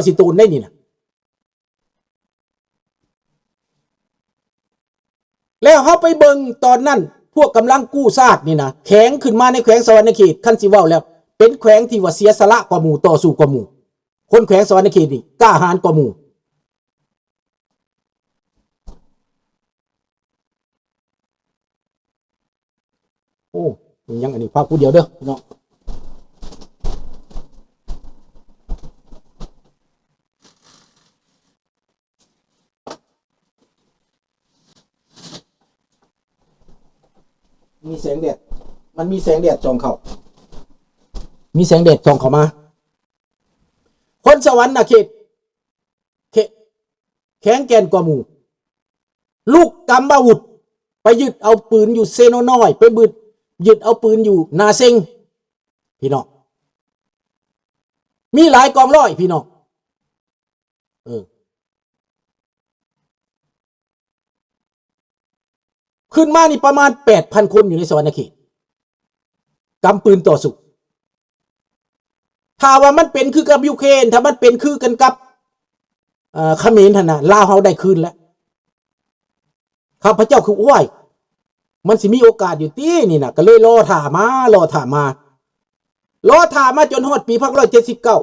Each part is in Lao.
ຊິໂຕນໄດ້ນີ້ນະ. ແລ້ວເຮົາໄປເບິ່ງຕອນນັ້ນ ພວກກຳລັງກູ້ຊາດນີ້ນະ ແຂງຂຶ້ນມາໃນແຂວງສະຫວັນນະເຂດ ຄັນຊິເວົ້າແລ້ວ ເປັນແຂວງທີ່ວ່າເສຍສະຫຼະກວ່າໝູ່ ຕໍ່ສູ້ກວ່າໝູ່. ຄົນແຂວງສະຫວັນນະເຂດນີ້ກ້າຫານກວ່າໝູ່. ໂອ້ ຍັງອັນນີ້ພາກຜູ້ດຽວເດີພີ່ນ້ອງ. ມີແສງແດດ ມັນມີແສງແດດສ່ອງເຂົ້າ ມີແສງແດດສ່ອງເຂົ້າມາ. ຄົນສະຫວັນນະເຂດ ເຂ- ແຂງແກ່ນກວ່າໝູ່ ລຸກກຳອາວຸດ ໄປຍຶດເອົາປືນຢູ່ເຊໂນນ້ອຍ ໄປບຶດ ຍຶດເອົາປືນຢູ່ນາເຊັງ ພີ່ນ້ອງ ມີຫຼາຍກອງຮ້ອຍ ພີ່ນ້ອງ. ເອີ ຂຶ້ນມານີ້ປະມານແປດພັນຄົນຢູ່ໃນສະຫວັນນະເຂດ ກຳປືນຕໍ່ສູ້. ຖ້າວ່າມັນເປັນຄືກັບຢູເຄຣນ ຖ້າມັນເປັນຄືກັນກັບ ເອີ ຂະເໝນຫັ້ນນະ ລາວເຮົາໄດ້ຄືນແລ້ວ. ຂ້າພະເຈົ້າຄື ໂອ້ຍ ມັນຊິມີໂອກາດຢູ່ຕິນີ້ນະ ກໍເລີຍລໍຖ້າມາ ລໍຖ້າມາ ລໍຖ້າມາຈົນຮອດປີພັນເກົ້າຮ້ອຍເຈັດສິບເກົ້າ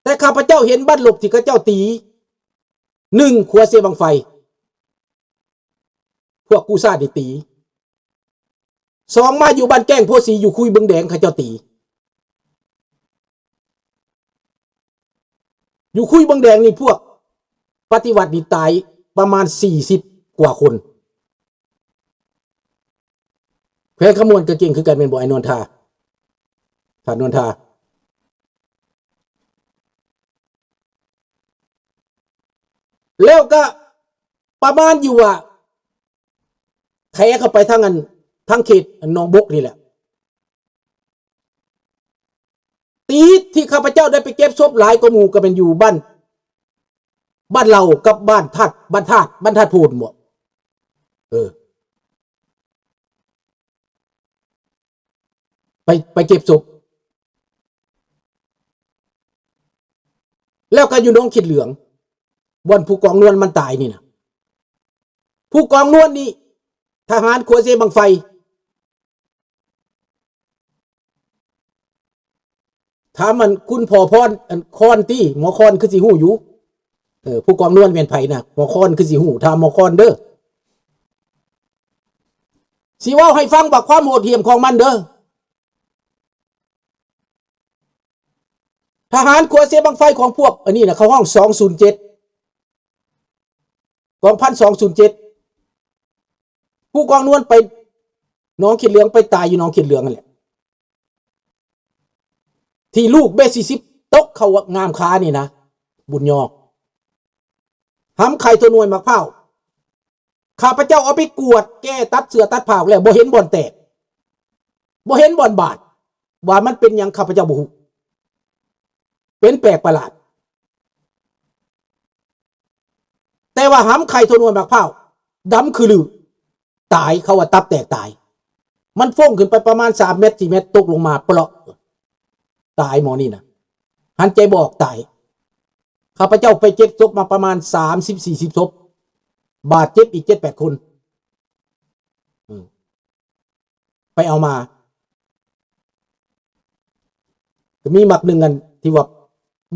ແຕ່ຂ້າພະເຈົ້າເຫັນບັ້ນລົບທີ່ເຂົາເຈົ້າຕີ ໜຶ່ງ ຂົວເຊບັ້ງໄຟ ພວກກູ້ຊາດນີ້ຕີ. ສອງ ມາຢູ່ບ້ານແກ້ງໂພສີ ຢູ່ຄຸຍເບິ່ງແດງ ເຂົາເຈົ້າຕີ. ຢູ່ຄຸຍເບິ່ງແດງນີ້ ພວກປະຕິວັດນີ້ຕາຍປະມານສີ່ສິບກວ່າຄົນ. ແຂວງຄຳມ່ວນກໍເກັ່ງຄືກັນແມ່ນບໍ່ ອ້າຍນວນທາ ທ່ານນວນທາ? ແລ້ວກໍປະມານຢູ່ວ່າ ແຖເຂົ້າໄປທາງອັນ ທາງເຂດໜອງບົກນີ້ແຫຼະ. ຕີດທີ່ຂ້າພະເຈົ້າໄດ້ໄປເກັບສົບຫຼາຍກວ່າໝູ່ ກໍແມ່ນຢູ່ບ້ານ ບ້ານເຫຼົ່າກັບບ້ານທາດ ບ້ານທາດ ບ້ານທາດໂພນບໍ? ເອີ ໄປ ໄປເກັບສົບ. ແລ້ວກໍຢູ່ໜອງເຂດເຫຼືອງ ບ່ອນຜູ້ກອງນວນມັນຕາຍນີ້ນະ ຜູ້ກອງນວນນີ້ ທະຫານຂົວເຊບັ້ງໄຟ. ຖາມອັນຄຸນພໍ່ພອນ ອັນຄອນຕິ ໝໍຄອນຄືຊິຮູ້ຢູ່. ເອີ ຜູ້ກອງນວນແມ່ນໃຜນະ? ໝໍຄອນຄືຊິຮູ້ ຖາມໝໍຄອນເດີ ຊິເວົ້າໃຫ້ຟັງວ່າຄວາມໂຫດຫ້ຽມຂອງມັນເດີ. ທະຫານຂົວເຊບັ້ງໄຟຂອງພວກອັນນີ້ນະ ເຂົາຮ້ອງສອງສູນເຈັດ ກອງພັນສອງສູນເຈັດ ຜູ້ກອງນວນໄປໜອງເຂດເຫຼືອງ ໄປຕາຍຢູ່ໜອງເຂດເຫຼືອງນັ້ນແຫຼະ ທີ່ລູກເບສີ່ສິບຕົກເຂົ້າງາມຄານີ້ນະ ບຸນຍອ ຫຳໄຂ່ຕົວໜ່ວຍໝາກພ້າວ. ຂ້າພະເຈົ້າເອົາໄປກວດແກ້ຕັດເສື້ອຕັດຜ້າແລ້ວ ບໍ່ເຫັນບ່ອນແຕກ ບໍ່ເຫັນບ່ອນບາດ ວ່າມັນເປັນຫຍັງ ຂ້າພະເຈົ້າບໍ່ຮູ້ ເປັນແປກປະຫຼາດ. ແຕ່ວ່າຫຳໄຂ່ໂທນວນໝາກພ້າວ ດຳຄືລື ຕາຍ ເຂົາວ່າຕັບແຕກຕາຍ ມັນຟົ້ງຂຶ້ນໄປປະມານສາມແມັດ ສີ່ແມັດ ຕົກລົງມາເປາະ ຕາຍໝໍນີ້ນະ ຫັນໃຈບໍ່ອອກຕາຍ. ຂ້າພະເຈົ້າໄປເກັບສົບມາປະມານສາມສິບ ສີ່ສິບສົບ ບາດເຈັບອີກເຈັດແປດຄົນ ອືມ ໄປເອົາມາ ກໍມີໝາກໜຶ່ງອັນທີ່ວ່າ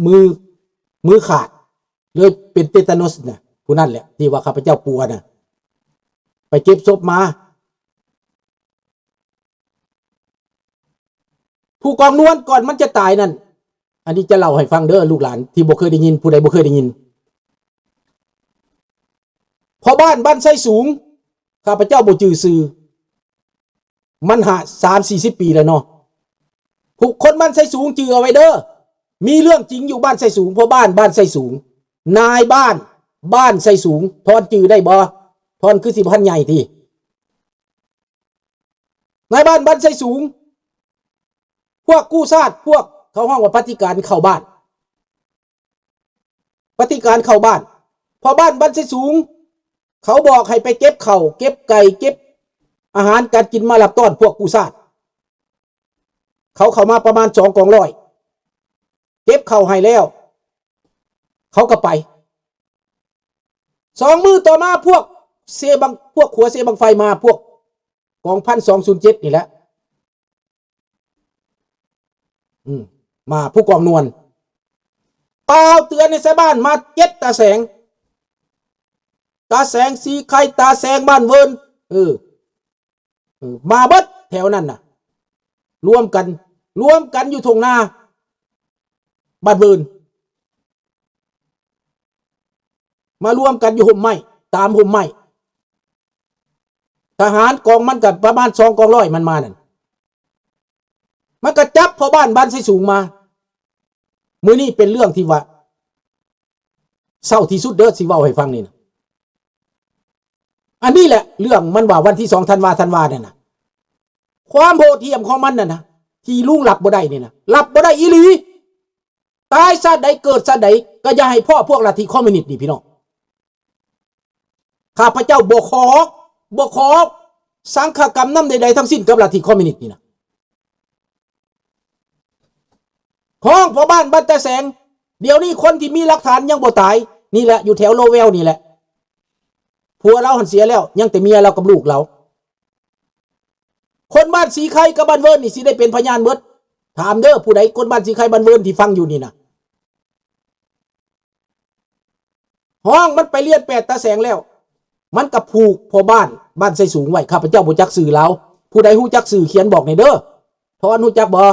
ມື ມືຂາດ ເລີຍເປັນເຕຕານົສນະ ຜູ້ນັ້ນແຫຼະທີ່ວ່າຂ້າພະເຈົ້າປົວນະ ໄປເກັບສົບມາ. ຜູ້ກອງນວນກ່ອນມັນຈະຕາຍນັ້ນ ອັນນີ້ຈະເລົ່າໃຫ້ຟັງເດີລູກຫຼານທີ່ບໍ່ເຄີຍໄດ້ຍິນ ຜູ້ໃດບໍ່ເຄີຍໄດ້ຍິນ ພໍ່ບ້ານບ້ານໄຊສູງ ຂ້າພະເຈົ້າບໍ່ຈື່ຊື່ ມັນຫາ ສາມສີ່ສິບປີແລ້ວເນາະ ຜູ້ຄົນບ້ານໄຊສູງຈື່ເອົາໄວ້ເດີ ມີເລື່ອງຈິງຢູ່ບ້ານໄຊສູງ ພໍ່ບ້ານບ້ານໄຊສູງ ນາຍບ້ານບ້ານໄຊສູງ ທ່ອນຈື່ໄດ້ບໍ່? ທ່ອນຄືຊິບໍ່ທັນໃຫຍ່ຕິ ນາຍບ້ານບ້ານໄຊສູງ ພວກກູ້ຊາດ ພວກເຂົາຮ້ອງວ່າປະຕິການເຂົ້າບ້ານ ປະຕິການເຂົ້າບ້ານ ພໍ່ບ້ານບ້ານໄຊສູງ ເຂົາບອກໃຫ້ໄປເກັບເຂົ້າ ເກັບໄກ່ ເກັບອາຫານການກິນມາຮັບຕ້ອນພວກກູ້ຊາດ ເຂົາເຂົ້າມາປະມານສອງກອງຮ້ອຍ ເກັບເຂົ້າໃຫ້ແລ້ວ ເຂົາກໍໄປ. ສອງມື້ຕໍ່ມາ ພວກເຊບັ້ງ ພວກຂົວເຊບັ້ງໄຟມາ ພວກກອງພັນສອງສູນເຈັດນີ້ແຫຼະ ອືມ ມາ ຜູ້ກອງນວນ ກ່າວເຕືອນໃຫ້ຊາວບ້ານມາເຈັດຕາແສງ ຕາແສງສີໄຄ ຕາແສງບ້ານເວີນ ເອີ ເອີ ມາເບິດແຖວນັ້ນນະ ລວມກັນ ລວມກັນຢູ່ທົ່ງນາບ້ານເວີນ ມາລວມກັນຢູ່ຮົ່ມໄມ້ ຕາມຮົ່ມໄມ້ ທະຫານກອງມັນກໍປະມານສອງກອງຮ້ອຍ ມັນມານັ້ນ ມັນກໍຈັບພໍ່ບ້ານບ້ານໄຊສູງມາ. ມື້ນີ້ເປັນເລື່ອງທີ່ວ່າເສົ້າທີ່ສຸດເດີ ຊິເວົ້າໃຫ້ຟັງນີ້ນະ. ອັນນີ້ແຫຼະເລື່ອງມັນວ່າວັນທີສອງທັນວາ ທັນວານັ້ນນະ ຄວາມໂຫດຫ້ຽມຂອງມັນນັ້ນນະ ທີ່ລຸງຮັບບໍ່ໄດ້ນີ້ນະ ຮັບບໍ່ໄດ້ອີ່ຫຼີ. ຕາຍຊາດໃດເກີດຊາດໃດ ກໍຢ່າໃຫ້ພໍ້ພວກລັດທິຄອມມິວນິດນີ້ ພີ່ນ້ອງ. ຂ້າພະເຈົ້າບໍ່ຂໍ ບໍ່ຂໍສັງຄະກຳນຳໃດໆທັງສິ້ນກັບລັດທິຄອມມິວນິດນີ້ນະ. ຮ້ອງພໍ່ບ້ານບ້ານຕາແສງ ດຽວນີ້ຄົນທີ່ມີຫຼັກຖານຍັງບໍ່ຕາຍນີ້ແຫຼະ ຢູ່ແຖວໂລແວວນີ້ແຫຼະ ຜົວລາວຫັ້ນເສຍແລ້ວ ຍັງແຕ່ເມຍລາວກັບລູກລາວ. ຄົນບ້ານສີໄຄກັບບ້ານເວີນນີ້ຊິໄດ້ເປັນພະຍານເບິດ. ຖາມເດີ ຜູ້ໃດຄົນບ້ານສີໄຄບ້ານເວີນທີ່ຟັງຢູ່ນີ້ນະ. ຮ້ອງມັນໄປລຽນແປດຕາແສງແລ້ວ ມັນກໍຜູກພໍ່ບ້ານບ້ານໄຊສູງໄວ້. ຂ້າພະເຈົ້າບໍ່ຈັກຊື່ລາວ. ຜູ້ໃດຮູ້ຈັກຊື່ຂຽນບອກແດ່ເດີ. ທອນ ຮູ້ຈັກບໍ່?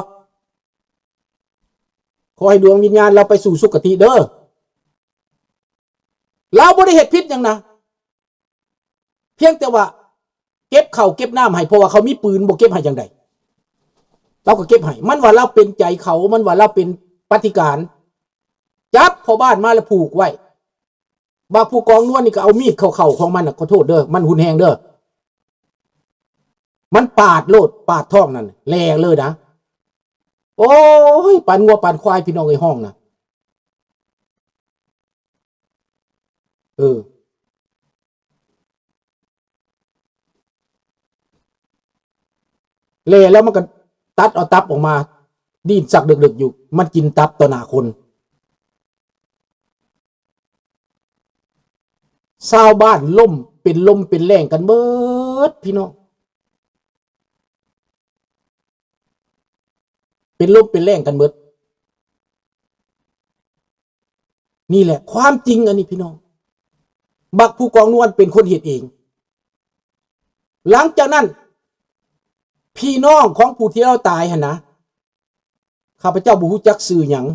ຂໍໃຫ້ດວງວິນຍານລາວໄປສູ່ສຸຄະຕິເດີ. ລາວບໍ່ໄດ້ເຮັດຜິດຫຍັງນະ. ພຽງແຕ່ວ່າເກັບເຂົ້າເກັບນ້ຳໃຫ້ ເພາະວ່າເຂົາມີປືນ ບໍ່ເກັບໃຫ້ຈັ່ງໃດ? ລາວກໍເກັບໃຫ້. ມັນວ່າລາວເປັນໃຈເຂົາ ມັນວ່າລາວເປັນປະຕິການ. ຈັບພໍ່ບ້ານມາແລ້ວຜູກໄວ້. ບັກຜູ້ກອງນວນນີ້ກໍເອົາມີດເຂົ້າໆຂອງມັນນະ ຂໍໂທດເດີ ມັນຮຸນແຮງເດີ. ມັນປາດໂລດ ປາດທ້ອງນັ້ນ ແລ່ເລີຍນະ. ໂອ້ຍ ປານງົວປານຄວາຍ ພີ່ນ້ອງເອີຍ ຮ້ອງນະ. ເອີ ແລ່ແລ້ວມັນກໍຕັດເອົາຕັບອອກມາ ດີ້ນຊັກເລິກໆຢູ່ ມັນກິນຕັບຕໍ່ໜ້າຄົນ. ຊາວບ້ານລົ້ມເປັນລົມເປັນແລ້ງກັນເບິດ ພີ່ນ້ອງ. ເປັນລົມເປັນແລ້ງກັນເບິດ. ນີ້ແຫຼະຄວາມຈິງອັນນີ້ພີ່ນ້ອງ. ບັກຜູ້ກອງນວນເປັນຄົນເຮັດເອງ. ຫຼັງຈາກນັ້ນ ພີ່ນ້ອງຂອງຜູ້ທີ່ລາວຕາຍຫັ້ນນະ ຂ້າພະເຈົ້າບໍ່ຮູ້ຈັກຊື່ຫຍັງ.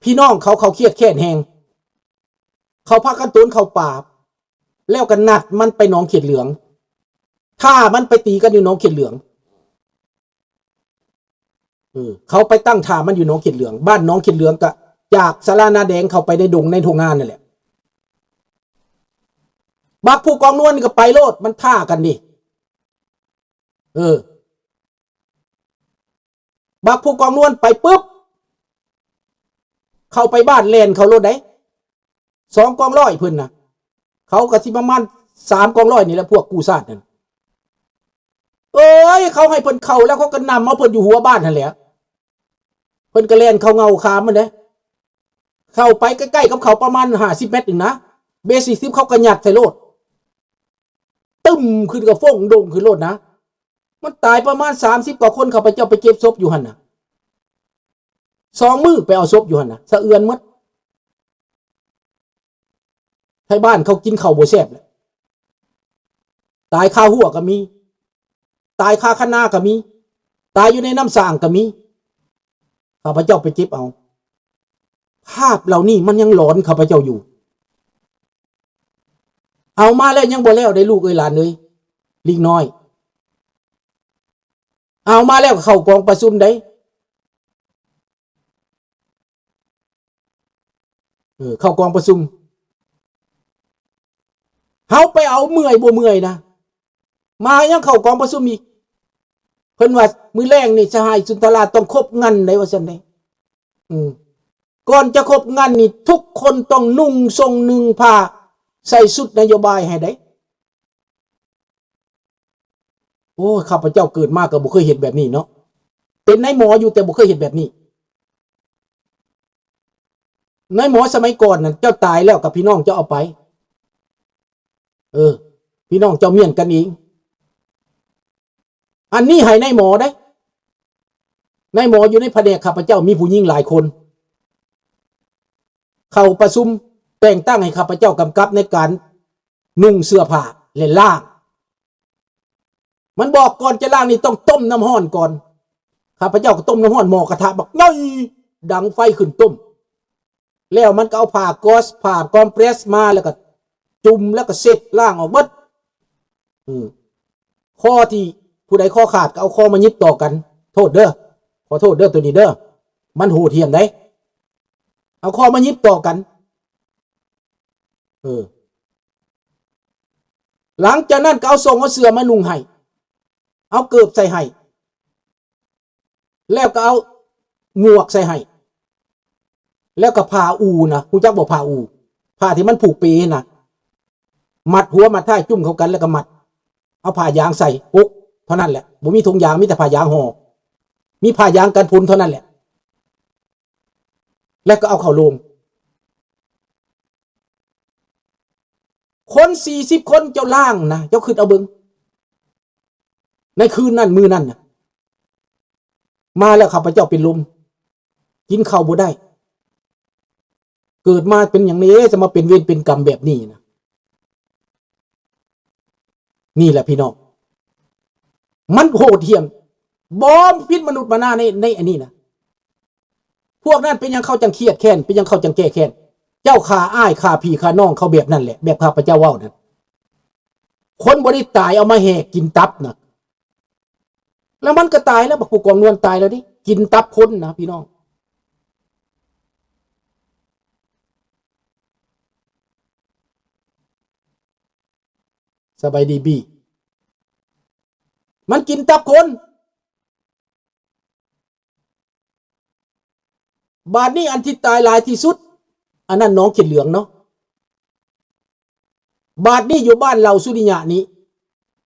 ພີ່ນ້ອງເຂົາ ເຂົາຄຽດແຄ້ນແຮງ. ເຂົາພາກັນໂຕນເຂົ້າປ່າ ແລ້ວກໍນັດມັນໄປໜອງເຂດເຫຼືອງ. ຖ້າມັນໄປຕີກັນຢູ່ໜອງເຂດເຫຼືອງ. ເອີ ເຂົາໄປຕັ້ງທ່າມັນຢູ່ໜອງເຂດເຫຼືອງ. ບ້ານໜອງເຂດເຫຼືອງກະຈາກສາລານາແດງເຂົ້າໄປໃນດົງໃນທົ່ງນານັ້ນແຫຼະ. ບັກຜູ້ກອງນວນນີ້ກໍໄປໂລດ ມັນທ້າກັນເດ້. ເອີ ບັກຜູ້ກອງນວນໄປປຶບ ເຂົ້າໄປບ້ານແລ່ນເຂົ້າໂລດໃດ໋ ສອງກອງຮ້ອຍເພິ່ນນະ. ເຂົາກໍຊິປະມານສາມກອງຮ້ອຍນີ້ແຫຼະ ພວກກູ້ຊາດນັ້ນ. ເອີຍ ເຂົາໃຫ້ເພິ່ນເຂົ້າແລ້ວ ເຂົາກໍນຳເອົາເພິ່ນຢູ່ຫົວບ້ານຫັ້ນແຫຼະ. ເພິ່ນກໍແລ່ນເຂົ້າເຫງົ້າຂາມຫັ້ນເດ້ ເຂົ້າໄປໃກ້ໆກັບເຂົາປະມານຫ້າສິບແມັດໜຶ່ງນະ ເບສິກສິບ ເຂົາກໍຍັດໃສ່ໂລດ ຕຶ້ມຂຶ້ນກໍຟົ້ງດົງຂຶ້ນໂລດນະ. ມັນຕາຍປະມານສາມສິບກວ່າຄົນ ຂ້າພະເຈົ້າໄປເກັບສົບຢູ່ຫັ້ນນະ ສອງມື້ໄປເອົາສົບຢູ່ຫັ້ນນະ ສະເອືອນໝົດ. ໄທບ້ານເຂົາກິນເຂົ້າບໍ່ແຊບແຫຼະ ຕາຍຄາຮົ້ວກໍມີ ຕາຍຄາຄັນນາກໍມີ ຕາຍຢູ່ໃນນ້ຳສ້າງກໍມີ. ຂ້າພະເຈົ້າໄປເກັບເອົາ ພາບເຫຼົ່ານີ້ມັນຍັງຫຼອນຂ້າພະເຈົ້າຢູ່. ເອົາມາແລ້ວຍັງບໍ່ແລ້ວເດ້ ລູກເອີຍ ຫຼານເອີຍ ລິກນ້ອຍ. ເອົາມາແລ້ວກໍເຂົ້າກອງປະຊຸມເດ້ ເອີ ເຂົ້າກອງປະຊຸມ. ເຮົາໄປເອົາເມື່ອຍບໍ່ເມື່ອຍນະ ມາຍັງເຂົ້າກອງປະຊຸມອີກ. ເພິ່ນວ່າມື້ແລງນີ້ສະຫາຍສຸນທະລາຕ້ອງຄົບງັນໄດ໋ ວ່າຊັ້ນເດ້. ອືມ ກ່ອນຈະຄົບງັນນີ້ ທຸກຄົນຕ້ອງນຸ່ງຊົງໜຶ່ງຜ້າ ໃສ່ຊຸດນະໂຍບາຍໃຫ້ໄດ໋. ໂອ້ຍ ຂ້າພະເຈົ້າເກີດມາກໍບໍ່ເຄີຍເຫັນແບບນີ້ເນາະ ເປັນນາຍໝໍຢູ່ແຕ່ບໍ່ເຄີຍເຫັນແບບນີ້. ນາຍໝໍສະໄໝກ່ອນນັ້ນ ເຈົ້າຕາຍແລ້ວກໍພີ່ນ້ອງເຈົ້າເອົາໄປ ເອີ ພີ່ນ້ອງເຈົ້າມ້ຽນກັນເອງ. ອັນນີ້ໃຫ້ນາຍໝໍເດ້ ນາຍໝໍຢູ່ໃນພະແນກຂ້າພະເຈົ້າມີຜູ້ຍິງຫຼາຍຄົນ ເຂົ້າປະຊຸມແຕ່ງຕັ້ງໃຫ້ຂ້າພະເຈົ້າກຳກັບໃນການນຸ່ງເສື້ອຜ້າ ແລະ ລ້າງ. ມັນບອກກ່ອນຈະລ້າງນີ້ຕ້ອງຕົ້ມນ້ຳຮ້ອນກ່ອນ. ຂ້າພະເຈົ້າກໍຕົ້ມນ້ຳຮ້ອນ ໝໍ້ກະທະບັກໃຫຍ່ ດັງໄຟຂຶ້ນຕົ້ມ ແລ້ວມັນກໍເອົາຜ້າກອສ ຜ້າຄອມເປຣສມາ ແລ້ວກໍຈຸ່ມ ແລ້ວກໍເຊັດລ້າງອອກເບິດ. ອື ຂໍ້ທີ່ຜູ້ໃດຂໍ້ຂາດກໍເອົາຂໍ້ມາຫຍິບຕໍ່ກັນ. ໂທດເດີ ຂໍໂທດເດີ ໂຕນີ້ເດີ ມັນໂຫດຫ້ຽມໃດ໋ ເອົາຂໍ້ມາຫຍິບຕໍ່ກັນ. ເອີ ຫຼັງຈາກນັ້ນກໍເອົາສົ້ງເອົາເສື້ອມານຸ່ງໃຫ້ ເອົາເກີບໃສ່ໃຫ້ ແລ້ວກໍເອົາໝວກໃສ່ໃຫ້ ແລ້ວກໍຜ້າອູ່ນະ ຮູ້ຈັກບໍ່? ຜ້າອູ່ ຜ້າທີ່ມັນຜູກເປຫັ້ນນະ ມັດຫົວມັດທ້າຍຈຸ້ມເຂົ້າກັນ ແລ້ວກໍມັດ ເອົາຜ້າຢາງໃສ່ປົກເທົ່ານັ້ນແຫຼະ ບໍ່ມີຖົງຢາງ ມີແຕ່ຜ້າຢາງຫໍ່ ມີຜ້າຢາງກັນຝົນເທົ່ານັ້ນແຫຼະ ແລ້ວກໍເອົາເຂົ້າໂລງ. ຄົນສີ່ສິບຄົນເຈົ້າລ້າງນະ ເຈົ້າຄິດເອົາເບິ່ງ ໃນຄືນນັ້ນມື້ນັ້ນນະ ມາແລ້ວຂ້າພະເຈົ້າເປັນລົມ ກິນເຂົ້າບໍ່ໄດ້. ເກີດມາເປັນຫຍັງເດ ຈະມາເປັນເວນເປັນກຳແບບນີ້ນະ. ນີ້ແຫຼະພີ່ນ້ອງ ມັນໂຫດຫ້ຽມ ບໍ່ຜິດມະນຸດມະນາໃນ ໃນອັນນີ້ນະ. ພວກນັ້ນເປັນຫຍັງເຂົາຈັ່ງຄຽດແຄ້ນ ເປັນຫຍັງເຂົາຈັ່ງແກ້ແຄ້ນ? ເຈົ້າຂ້າອ້າຍຂ້າພີ່ຂ້ານ້ອງເຂົາແບບນັ້ນແຫຼະ ແບບຂ້າພະເຈົ້າເວົ້ານັ້ນ. ຄົນບໍ່ໄດ້ຕາຍເອົາມາແຫກກິນຕັບນະ ແລ້ວມັນກໍຕາຍແລ້ວ ບັກຜູ້ກອງນວນຕາຍແລ້ວເດ້ ກິນຕັບຄົນນະພີ່ນ້ອງ. ສະບາຍດີບີ ມັນກິນຕັບຄົນ. ບາດນີ້ອັນທີ່ຕາຍຫຼາຍທີ່ສຸດ ອັນນັ້ນໜອງເຂດເຫຼືອງເນາະ. ບາດນີ້ຢູ່ບ້ານເລົ່າສຸລິຍະນີ້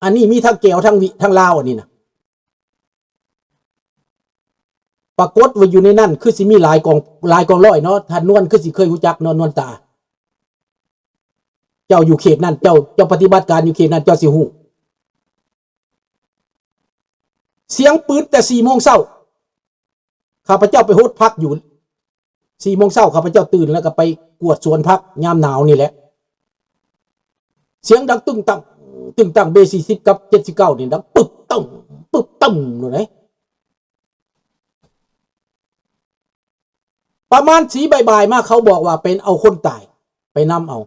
ອັນນີ້ມີທັງແກວທັງວິ ທັງລາວອັນນີ້ນະ. ປາກົດວ່າຢູ່ໃນນັ້ນຄືຊິມີຫຼາຍກອງ ຫຼາຍກອງຮ້ອຍເນາະ. ທ່ານນວນຄືຊິເຄີຍຮູ້ຈັກເນາະ ນວນຕາ. ເຈົ້າຢູ່ເຂດນັ້ນ ເຈົ້າ ເຈົ້າປະຕິບັດການຢູ່ເຂດນັ້ນ ເຈົ້າຊິຮູ້. ສຽງປືນແຕ່ສີ່ໂມງເຊົ້າ ຂ້າພະເຈົ້າໄປຫົດຜັກຢູ່ ສີ່ໂມງເຊົ້າ ຂ້າພະເຈົ້າຕື່ນແລ້ວກໍໄປກວດສວນຜັກຍາມໜາວນີ້ແຫຼະ. ສຽງດັງຕຶ້ງຕັ້ງ ຕຶ້ງຕັ້ງ ເບສີ່ສິບກັບເຈັດສິບເກົ້ານີ້ ດັງປຶບຕຶ້ງ ປຶບຕຶ້ງໂລດເດ້. ປະມານສີ່ບ່າຍໆມາ ເຂົາບອກວ່າໄປເອົາຄົນຕາຍ ໄປນຳເອົາ.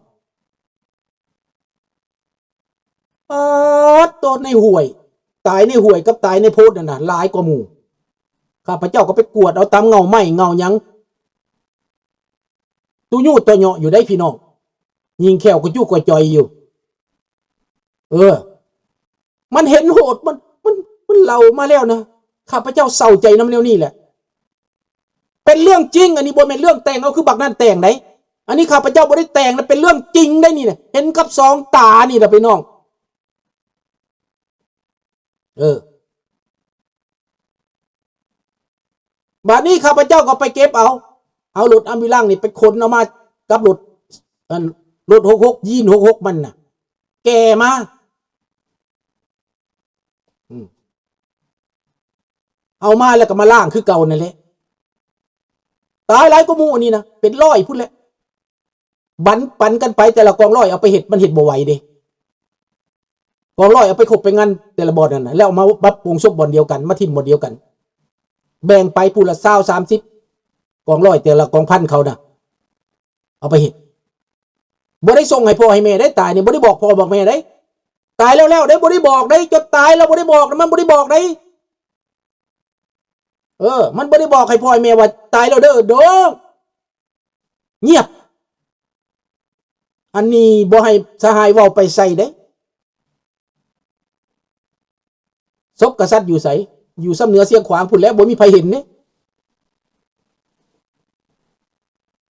ປາດໂຕ ໃນຫ້ວຍ ຕາຍໃນຫ້ວຍກັບຕາຍໃນໂພນນັ້ນນະ ຫຼາຍກວ່າໝູ່. ຂ້າພະເຈົ້າກໍໄປກວດເອົາຕາມເຫງົ້າໄມ້ເຫງົ້າຫຍັງ ຕຸຍູດຕໍ່ເຍາະຢູ່ໃດ໋ພີ່ນ້ອງ ຍິງແຂ້ວກະຈຸກະຈ່ອຍຢູ່. ເອີ ມັນເຫັນໂຫດ ມັນ ມັນ ມັນເລົ່າມາແລ້ວນະ ຂ້າພະເຈົ້າເສົ້າໃຈນຳແນວນີ້ແຫຼະ. ເປັນເລື່ອງຈິງ ອັນນີ້ບໍ່ແມ່ນເລື່ອງແຕ່ງເອົາຄືບັກນັ້ນແຕ່ງໃດ໋. ອັນນີ້ຂ້າພະເຈົ້າບໍ່ໄດ້ແຕ່ງນະ ເປັນເລື່ອງຈິງໃດ໋ນີ້ນະ ເຫັນກັບສອງຕານີ້ລະພີ່ນ້ອງ. ເອີ ບາດນີ້ຂ້າພະເຈົ້າກໍໄປເກັບເອົາ ເອົາລົດອຳບູລັນນີ້ໄປຂົນເອົາມາກັບລົດ ອັນ ລົດຫົກຫົກ ຢີນຫົກຫົກມັນນະ ແກ່ມາ ອືມ ເອົາມາແລ້ວກໍມາລ້າງຄືເກົ່ານັ້ນແຫຼະ. ຕາຍຫຼາຍກວ່າໝູ່ອັນນີ້ນະ ເປັນຮ້ອຍພຸ້ນແຫຼະ. ບັນ ປັນກັນໄປ ແຕ່ລະກອງຮ້ອຍເອົາໄປເຮັດ ມັນເຮັດບໍ່ໄຫວເດ້. ກອງຮ້ອຍເອົາໄປຄົບໄປງັນແຕ່ລະບ່ອນນັ້ນນະ ແລ້ວເອົາມາປັບປຸງສົບບ່ອນດຽວກັນ ມາຖິ້ມບ່ອນດຽວກັນ ແບ່ງໄປຜູ້ລະຊາວ ສາມສິບ ກອງຮ້ອຍ ແຕ່ລະກອງພັນເຂົານະ ເອົາໄປເຮັດ. ບໍ່ໄດ້ສົ່ງໃຫ້ພໍ່ໃຫ້ແມ່ໄດ້ ຕາຍນີ້ ບໍ່ໄດ້ບອກພໍ່ບອກແມ່ໄດ້. ຕາຍແລ້ວໆໄດ້ ບໍ່ໄດ້ບອກໄດ້. ຈົນຕາຍແລ້ວບໍ່ໄດ້ບອກນະ ມັນບໍ່ໄດ້ບອກໄດ້. ເອີ ມັນບໍ່ໄດ້ບອກໃຫ້ພໍ່ໃຫ້ແມ່ວ່າຕາຍແລ້ວເດີ ໂດ ງຽບ. ອັນນີ້ບໍ່ໃຫ້ສະຫາຍເວົ້າໄປໃສເດ້. ສົບກະສັດຢູ່ໃສ? ຢູ່ຊຳເໜືອຊຽງຂວາງພຸ້ນແຫຼະ ບໍ່ມີໃຜເຫັນເດ້.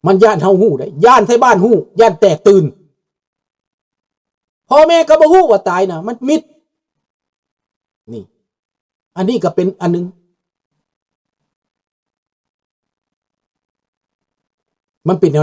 ມັນຢ້ານເຮົາຮູ້ໄດ໋ ຢ້ານໄທບ້ານຮູ້ ຢ້ານແຕກຕື່ນ. ພໍ່ແມ່ກໍບໍ່ຮູ້ວ່າຕາຍນະ ມັນມິດ. ນີ້ ອັນນີ້ກໍເປັນອັນໜຶ່ງ ມັນເປັນແນ